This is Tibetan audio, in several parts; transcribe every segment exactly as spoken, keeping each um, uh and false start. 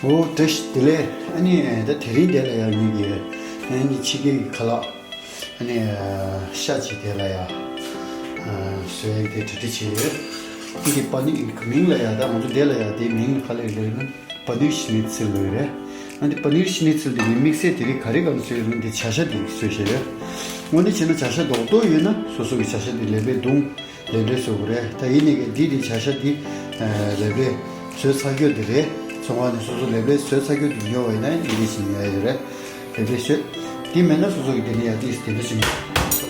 འོ་བཀྲ་ཤིས་བདེ་ལེགས། ཨ་ནི་ད་དེ་རིང་འདི་ལ་ཡང་ངེད་ཀྱི་ཨ་ནི་ཕྱི་རྒྱལ་གྱི་ཁ་ལག་ཨ་ནི་ཤ་ཅིག་དེ་ལ་ཡང་བཟོ་ཡག་དེ་གྲ་སྒྲིག་བྱས་ཡོད། ཨ་ནི་པ་ནི་མིང་ལ་ཡང་ད་ང་ཚོ་འདི་ལ་ཡང་དེའི་མིང་ལ་ག་ལབ་ཡོད་ན་པ་ནིར་ཤི་ནི་ཚལ་ལབ་ཡོད་རེད། ཨ་ནི་པ་ནིར་ཤི་ནི་ཚལ་དེ་ངས་དམིགས་བསལ་དེ་རིང་ག་རེ་གང་བཟོས་ཡོད་ན་དེ་བྱ་ཤ་དེ་བཟོས་བཞག་ཡོད། དངོས་གནས་བྱས་ན་བྱ་ཤ་རྡོག་རྡོག་ཡོད་ན་སོ་སོ་གི་བྱ་ཤ་དེ་ལེབ་པས་བརྡུངས། ལེབ་ལེབ་བཟོ་དགོས་རེད། ད་ཡིན་ནའི་གི་འདི་དེ་བྱ་ཤ་འདི་ལེབ་ལེབ་བཟོས་ཚར་རྒྱུ་དེ་རེད། ཚོང་ཁང་ནས་སོ་སོ་ལེབ་ལེབ་བཟོས་ཚར་རྒྱུ་དེ་ཉོ་བ་ཡིན་ན་འདི་འདྲ་ཞིག་ཉོ་ཡ་ཡོད་རེད། ལེབ་ལེབ་བཟོས། འདི་མེད་ན་སོ་སོ་གི་དེ་ནས་ཡ་འདི་དེ་འདྲ་ཞིག་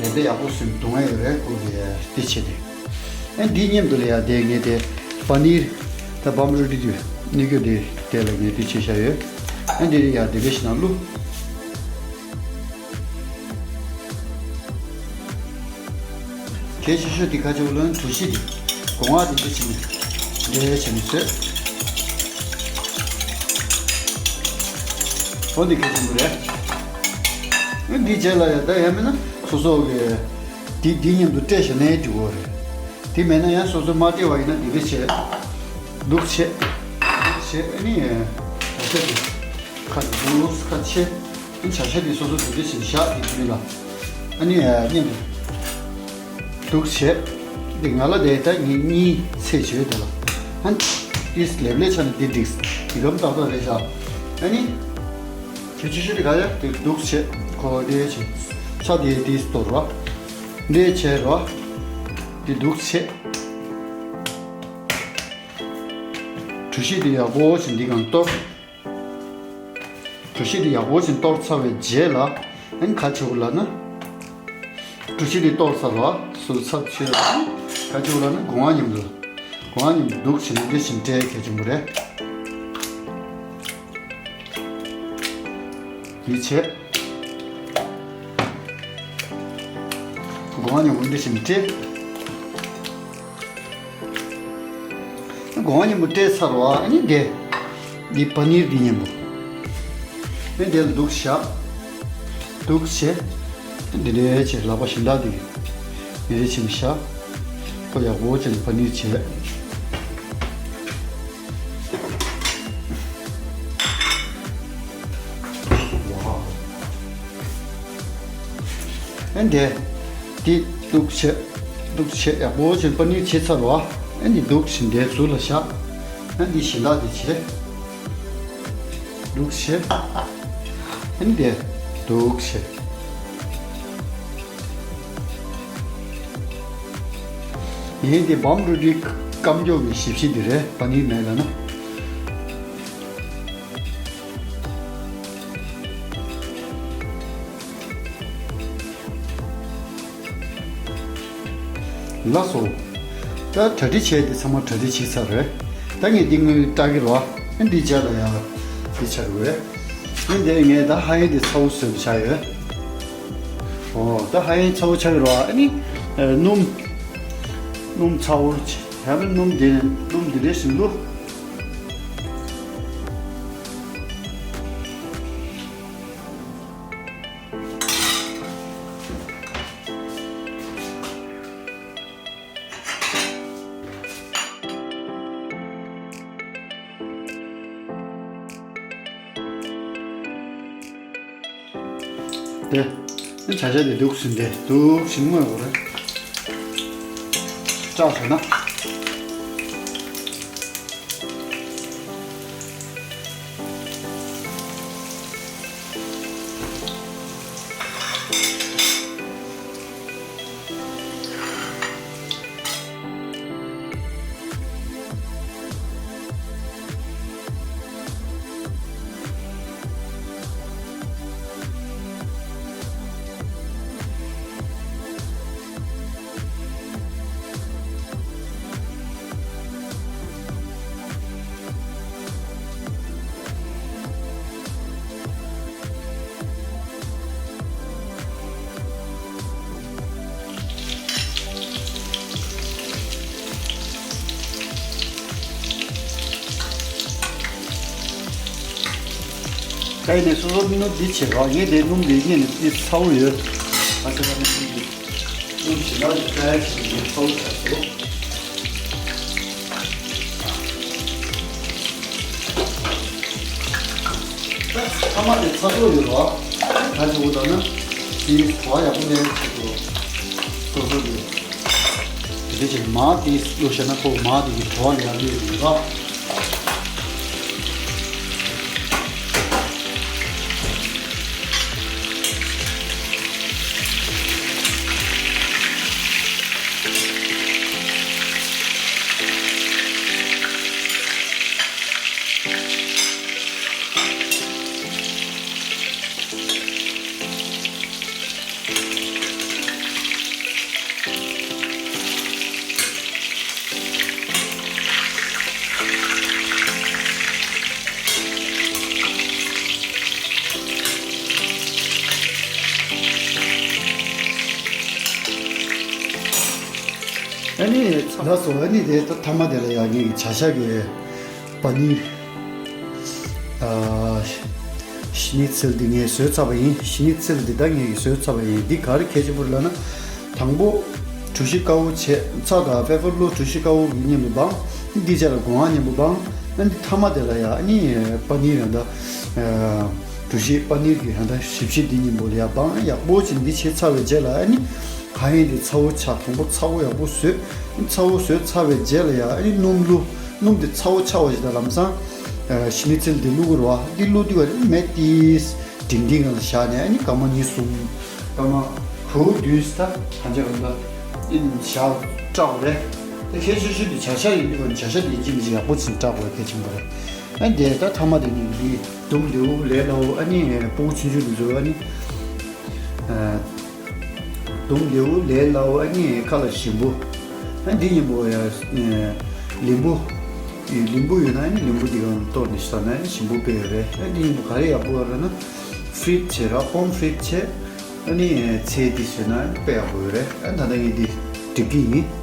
ལེབ་ལེབ་ཡག་པོ་བཟོས་བརྡུང་ཡ་ཡོད་རེད། ཁོ་གི་འདི་བྱས་ཏེ། ཨ་འདི་མཉམ་དུ་ལ་ཡ་དེ་ངས་དེ་པ་ནིར་ད་བམ་རུ་ཏི་དུ་ནི་གི་དེ་དེ་ལ་ངས་དེ་བྱས་བཞག་ཡོད། ཨ་འདི་ཡ་དེ་འདྲ་ཞིག་ནང་བླུགས། གལ་ཆེ་ཤོས་དེ་ག་ཅིག་ལོན་གྲོ་ཞིབ་དེ་སྒོ་ང་དེ་འདྲ་བྱས་ནས་འདྲ་བྱས་ནས་བཟོས། འོ་འདི་གལ་ཆེན་པོ་རེད། འདི་རྗེས་ལ་ཡ་ད་ཡང་མིན་ན་སོ་སོ་གི་དེ་འདི་མཉམ་དུ་སྤྲད་བྱས་ནས་འགྲིག་གོ་རེད། དེ་མེད་ན་ཡང་སོ་སོ་མ་སྤྲད་པ་ཡིན་ན་འདི་འདྲ་བྱས། འདུག་བྱས། འདུག་བྱས་ཨ་ནི་བྱ་ཤ་དེ་ཁ་འདུག་ཁ་ཕྱེ། བྱ་ཤ་དེ་སོ་སོ་དེ་འདྲ་ཞིག་བཞག་དེ་དུས་ལ། ཨ་ནི་མཉམ་དུ་འདུག་བྱས། དེ་ང་ལ་དེ་ད་ངས་གཉིས་ཚད་བྱོས་དེ་ལ། ཨ་ནི་ཏིས་ལེབ་ལེ་ཆ་ནས་དེ་འགྲིག་དེ་གམ་ཏག་ཏག་རེད་བཞག་ཨ་ནི་དེ་ཆུ་ཤུ་དེ་ག་ཡ་དེ་འདུག་བྱས་ཁོ་དེ་བྱས་ཆ་དེ་ཏིས་གཏོར་བ། འདྲེ་བྱས་རོ། དེ་འདུག་བྱས། གྲོ་ཞིབ་དེ་ཡག་པོ་བྱས་འདི་གང་གཏོར། གྲོ་ཞིབ་དེ་ཡག་པོ་བྱས་གཏོར་ཚར་བའི་རྗེས་ལ་ཨ་ནི་ག་བྱེད་དགོས་ལབ་ན། གྲོ་ཞིབ་དེ་གཏོར་ཚར་བ་སོ་ཚབ་བྱས་ལ་ཨ་ནི་ག་བྱེད་དགོས་ལབ་ན་སྒོ་ང་མཉམ་དུ། སྒོ་ང་མཉམ་དུ་འདུག་བྱས་ནས་འདི་བཞིན་སྤྲད་གལ་ཆེན་པོ་རེད། འདི་བྱས། སྒོ་ང་མཉམ་དུ་འདི་བཞིན་སྤྲད། སྒོ་ང་མཉམ་པོ་སྤྲད་ཚར་བ་ཨ་ནི་དེ། འདི་པ་ནིར་འདི་མཉམ་པོ། ཨ་ནི་དེ་ལ་འདུག་བཞག་འདུག་བྱས། འདི་འདྲའི་བྱས་ལག་པ་གཞན་དག་འདི། འདི་འདྲའི་བྱས་བཞག་ཁོ་ཡག་པོ་བྱས་ནས་པ་ནིར་བྱས། ཨ་འདི། འདི་འདུག་བྱས། འདུག་བྱས་ཡག་པོ་བྱས་པ་ནི་བྱས་ཚར་བ། ཨ་འདི་འདུག་བྱས་འདི་ཟུར་ལ་བཞག་ཨ་འདི་གཞན་དག་འདི་བྱས། འདུག་བྱས། ཨ་འདི་འདུག་བྱས། ངས་འདི་བམ་རུ་ཏི་སྐམ་སྐྱོ་གི་ཞིབ་ཞིབ་འདི་རེད་པ་ནི་མེད་ལ་ན། ལགས་སོ། ད་གྲ་སྒྲིག་བྱས་ཏེ་ཚང་མ་གྲ་སྒྲིག་བྱས་ཚར་རེད། ད་ངས་འདི་དངུལ་སྟག་གི་རོ། ཨ་འདི་བྱས་ལ་ཡ། འདི་ཆགས་རེད། ཨ་འདི་ངས་ད་ཧ་ཡེ་འདི་ཚ་བོ་བཟོས་པ་ཆགས་ཡོད། ཨོ་ད་ཧ་ཡེ་ཚ་བོ་ཆགས་ཡོད་རོ། ཨ་ནི། སྣུམ། སྣུམ་ཚ་བོ་ཆགས་ཡ་མི་སྣུམ་འདི་སྣུམ་འདི་རེད་བཞིན་དུ། དེ། བྱ་བྱ་དེ་འདུག་ཟིན་ཏེ་འདུག་ཟིན་མོད་བོར། སྐྲག་བྱུང་ན། ད་ཡིན་ནའི་སོ་སོ་སྣུམ་འདི་བྱེད་རོགས། ངས་དེ་སྣུམ་འདི་ངས་ནི་ཚ་བོ་ཡོད། ཨ་ཙི་ད་ནི་སྣུམ་འདི་སྣུམ་བྱེད་ན་འདི་ཀ་ཡ་བྱེད་ནི་ཚ་བོ་ཆགས་སོ། ཐ་མག་དེ་ཚ་སོ་ཡོད་རོ། ད་ཅི་འོ་ད་ན་དེ་བྲོ་བ་ཡག་པོ་ལེན་ཆེད་དུ་སོ་སོ་དེ་དེ་དེ་ཅིག་མ་དེ་བླུགས་བྱས་ན་ཁོ་མ་དེ་གི་བྲོ་བ་ལེན་ཡག་ཡོད་རོ། ཨ་ནི་ལགས་སོ། ཨ་ནི་དེ་ད་ཐ་མག་དེ་ལ་ཡ་ངེད་ཀྱི་བྱ་ཤ་གི་པ་ནིར། ཨ། ཤི་ནི་ཚིལ་འདི་ངས་བཟོས་ཚར་བ་ཡིན། ཤི་ནི་ཚིལ་འདི་ད་ངས་ཀྱིས་བཟོས་ཚར་བ་ཡིན། འདི་ག་རེ་གལ་ཆེན་པོ་རེད་ལབ་ན། དང་པོ་གྲོ་ཞིབ་དཀར་པོ་བྱས། ཚྭ་དང་ཕེ་ཕར་བླུགས། གྲོ་ཞིབ་དཀར་པོ་གི་མཉམ་དུ་སྦང་། འདི་རྗེས་ལ་སྒོ་ང་མཉམ་པོ་སྦང་། ཨ་འདི་ཐ་མག་དེ་ལ་ཡ་ཨ་ནི་པ་ནིར་ཡང་ད་གྲོ་ཞིབ་པ་ནིར་གྱི་ཡང་ད་ཞིབ་ཞིབ་འདི་མཉམ་པོ་ལ་ཡ་སྦང་། ཡག་པོ་བྱས་འདི་བྱས་ཚར་བའི་རྗེས་ལ་ཨ་ནི་ག་ཡིན་དེ་ཚ་པོ་ཆགས། དང་པོ་ཚ་པོ་ཡག་པོ་བཟོས། ཚ་པོ་བཟོས་ཚར་བའི་རྗེས་ལ་ཡ་ཨ་ནི་སྣུམ་བླུགས། སྣུམ་དེ་ཚ་པོ་ཆགས་པ་ཞིག་དང་ལམ་སང་ཤི་ནི་ཚིལ་འདི་བླུགས་དགོས་རེད་བ། འདི་བླུགས་དུས་ག་རེ་མེ་ཏིས་འབྲིང་འབྲིང་སྒང་ལ་བཞག་ནས་ཨ་ནི་སྐར་མ་གཉིས་གསུམ། སྐར་མ་དྲུག་བདུན་ད་གང་ཆ་གང་ད་ཨིན་བཞག་སྐྲག་པ་རེད། དེ་གལ་ཆེ་ཤོས་དེ་བྱ་ཤ་ཡིན་དུས་ག་བྱ་ཤ་དེ་ཅི་མི་ཅི་ཡག་པོ་ཅིག་སྐྲག་པ་གལ་ཆེན་པོ་རེད། ཨ་འདི་ད་ཐ་མག་དེ་ནི་འདི་དུམ་བདེ་བོ་ལས་སླ་བོ། ཨ་ནི་སྤུ་གུ་ཆུང་ཆུང་དེ་ཚོ་ཨ་ནི། དུམ་བདེ་བོ་ལས་སླ་བོ། ཨ་ནི་ཁ་ལ་ཞིམ་པོ། ཨ་འདི་མཉམ་པོ་ཡ་ལིམ་བུ། ལིམ་བུ་ཡོད་ན་ཨ་ནི་ལིམ་བུ་འདི་གང་གཏོར་ནས་ཟ་ན་ཨ་ནི་ཞིམ་པོ་དཔེ་ཡོད་རེད། ཨ་འདི་མཉམ་པོ་ག་རེ་ཡག་པོ་ཡོད་རེད་ན། ཕི་རིད་བྱས་ར། ཕོམ་ཕི་རིད་བྱས། ཨ་ནི་ཚལ་འདི་བཟོས་ན་ཨ་ནི་དཔེ་ཡག་པོ་ཡོད་རེད། ཨ་ད་ལྟ་ངས་འདི་སྒྲིག་གི་ཡིན།